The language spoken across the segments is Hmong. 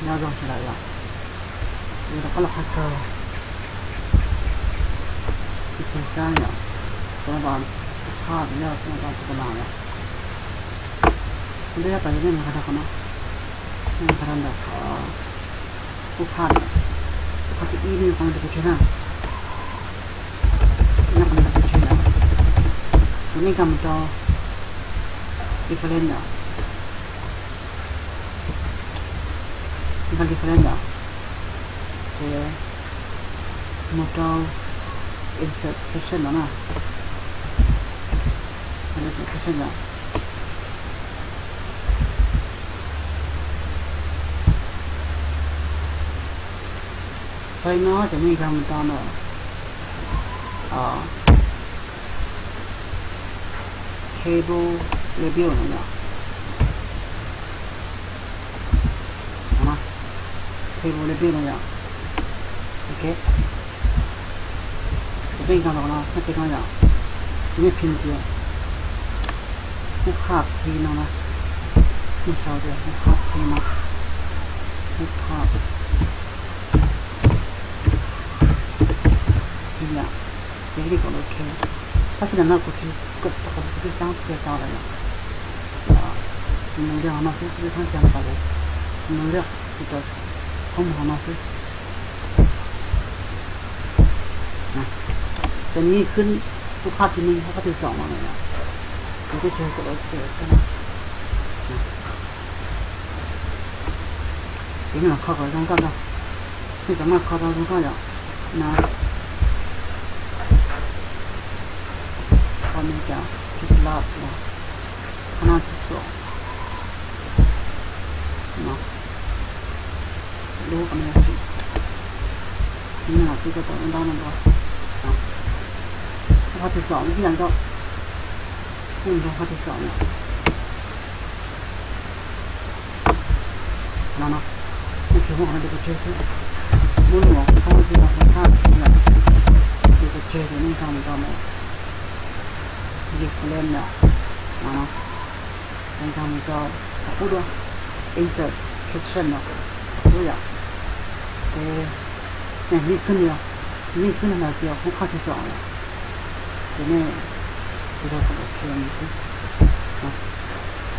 Nyob zoo sawv daws yom, yuav rov qab los qhia kawg ib tug xab yom, xab na pas, xab na pas, xab na pas tus las yom. Kuv twb yog tas yog nej mus qhia rau qhov no, nej mus qhia rau ntawm qhov qub phaj, qhov thib ib nej mus qhov ntawm tus tseg na, nej qhov ntawm tus tseg yom, ces nej nkag mus rau different yom, nkag different yom, ces mus rau insert caption no na, insert caption yom. Txog li no ces nej nkag mus rau ntawm table label no yom, table label no yom, ok. Ces peb nkag los no, nej pem no yom, ces nej phim tias qub phaj phi no na, nej sau tias qub phaj phi no, qub phaj phi yom, ces nej kom ok. Tab sis ntawm no kuv tsis, kuv tsis xaab qhia tau lawm yom. Kuv mus liaj qhov no xwb, kuv tsis xaab qhia tau lawm, kuv mus liaj kuv tau qhov mus qhov no xwb. Ces nws yeej khwb qub phaj phi neeg, qub phaj thib xoom no na yom, ces peb tsis kom ok xwb na. Ces nej mam kho kom zoo nkauj ntag, nej cov maj kho tau zoo nkauj yom. Na, kho nej cov tib lab no, qhov no tib xom no, lub qhov no yog tsim, nej mam twb kho tau ib nrab no dua. Qhov thib xoom ib yam nkaus, nej nrog qhov thib xoom yom. No no, nej tsuas muab qhov no tus tseg xwb, muab lub qhov no tus thaj yom, tus tseg ces nej nkag mus rau ntawm different yom, no no, nkag mus rau qhov qub dua, insert caption no, qhov qub yom, ces nej nej khwb no, nej khwb no ntawd tias qub phaj thib xoom yom, ces nej tig rau kom ok no xwb.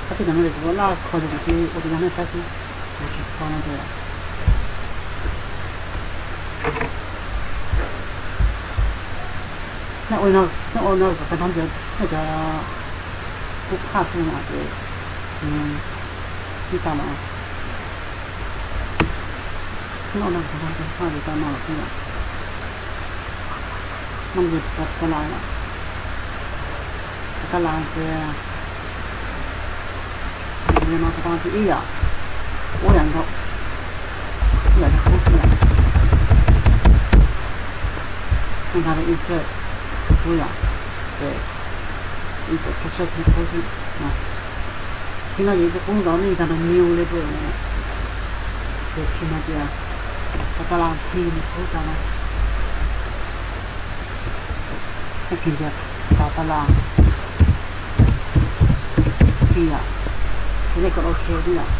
Tab sis ntawm no ces kuv laj kho ces kuv cia li ua tus yog nej saib xwb, kuv tsis kho no ces nej ua no, nej ua no kom tag nrho ntawm nej cov qub phaj xwb no ces nws tib tag lawm. Nej ua no kom tag nrho ntawm qub phaj ces tau no lawm xwb yom. No ces pov tab las, pov tab las ces no pov tab las thib ib yom, ua yam nkaus, ib yam li qub xwb yom. Nej nkag rau insert qub yom, ces insert caption qub xwb. Thib no ces qub ntawd nej nkag rau new label no, ces phim hais tias pov tab las phi no qub tag no. Nej phim tias pov tab las phi yom, ces nej kom ok xwb yom.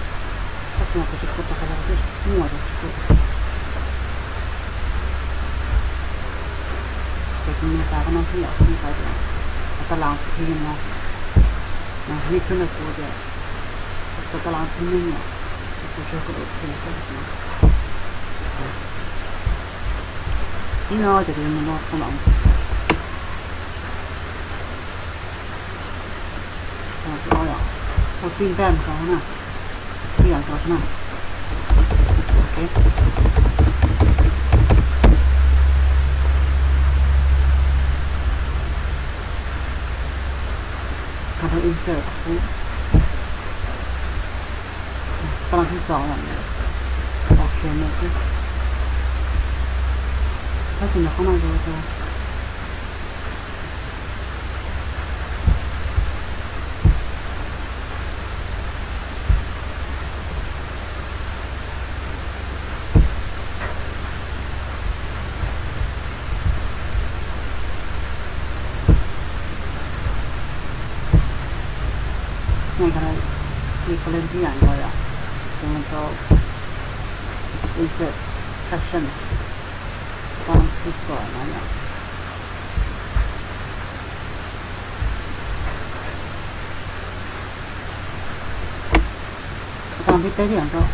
Tab sis mas kuv tsis kho tau qhov no, kuv twb muaj ces tsis kho tau. Ces kuv mus xav qhov no xwb yom, kuv mus xav tias pov tab las phi no, nej khwb no kuv tias pov tab las phi neeg yom, ces kuv tsuas kom ok xwb. Ib no ces kuv yuav mus rau qhov no, ua tib npaj mus rau na, ib yam nkaus xwb na. Ok, nkag rau insert qub, tab las thib xoom, ok no xwb. Tab sis ntawm qhov no ces ua cas nej nkag rau different tib yam nkaus yom, ces mus rau Insert caption, tau tib xov no yom. Tau tib teb yom, tau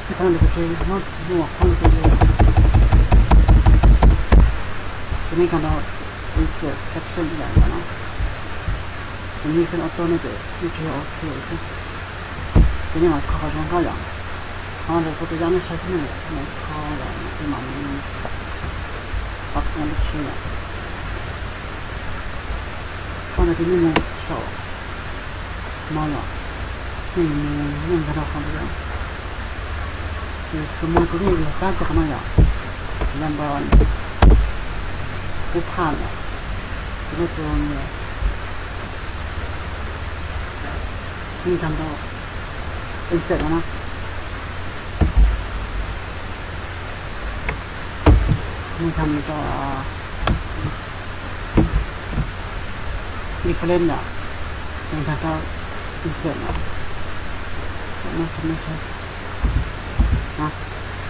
ib qho no kuv tsis muab muaj qhov no, ces nej kawg no insert caption yom, no ces nej xeem auto no ces nej tsis yog ok xwb. Ces nej mam kho qhov zoo nkauj yom. Qhov no kuv tus yam nej saib xwb na, nej kho yom, ces mam mus pab ua lub tsheb yom. Qhov no ces nej mus saum no yom, nej mus nej nkag rau qhov ntawd yom. Ces tus mus kuv nej yuav pab rau qhov no yom, lab npa qub phaj yom, ces nej tus mus nkag rau insert no na. Mus nkag mus rau different yom, nkag rau insert yom,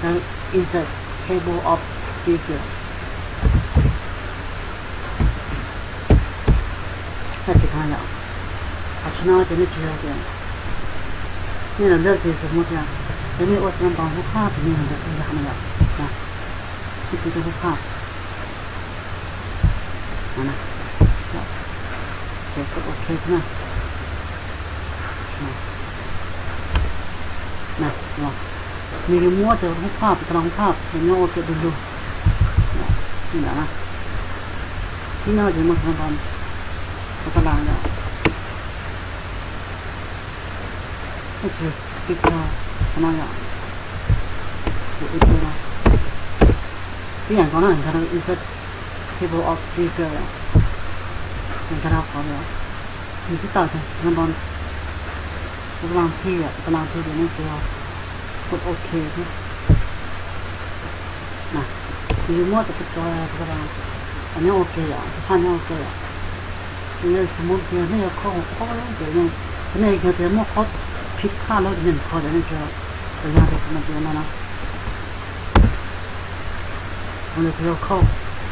no, insert table of figure. Yog tias qhov no yom, qhov tsis no ces nej tsis yog tias nej los lawm ces tus mus tias yog nej ua xab npas hub phaj ces nej nkag qhov no yom, nej kis rau hub phaj. Ces kod ok xwb na. Nws yuav muab cov hub phaj, tus tas las hub phaj los nyob ua ke du lug li ntawd na. Ib no ces muaj xab npas, tus tas las yom, nej tsis pib txog qhov no yom, ces ib no, ib yam nkaus na, nkag rau insert table of figure yom, nkag rau qhov yom, nws twb tawm tus tas las, tus tas las thij yom, tus tas las thij ces nej tsis yog kod ok xwb. Nws yuav muab cov tus tas las, tus tas las nyob ua ke yom, tus phaj nyob ua ke yom. Ces yog xws li tias nej yuav kho qhov ces, ces nej yog tias muaj qhov phij phaj lawm ces nej mus kho ces nej tsis, tsis yog tias xws li tias no na. Kuv ntawd kuv yog kho,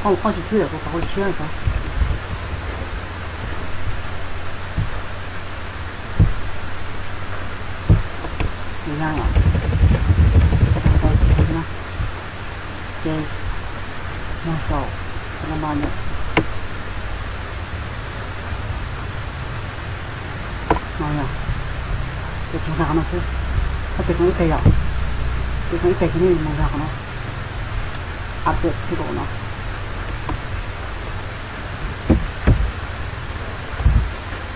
kho qhov tsis twb yom, kuv kho qhov tshiab xwb. Ces yog yom, tau tsis na, ces mus saum tas las npa yom, no yom, ces tsuas nkag qhov no xwb. Koj tiv koom ib teg yom, tiv koom ib teg ces nej mus nkag qhov no, update table no.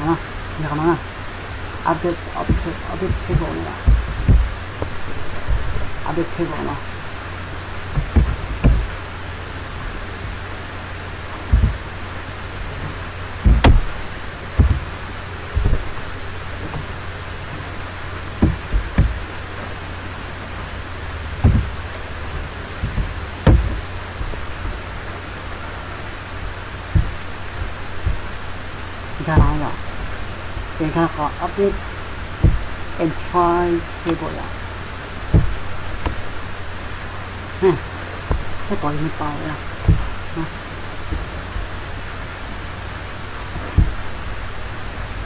Nkag qhov no na, update, update table no, update table no. Nkag no yom, ces nkag qhov update entire table yom. Nej pom li nws pom yom.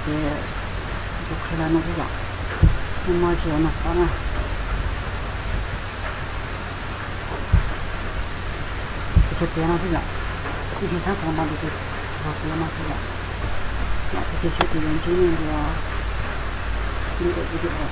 Ces kuv qhia lawv no xwb yom, nej muab tsis yog no xwb na. Ces tsuas tiav no xwb yom, ib pliag thaum tas las npa ces tsuas tiav no xwb yom. Ces cia siab tias yuav ntsib nej li lwm daim video.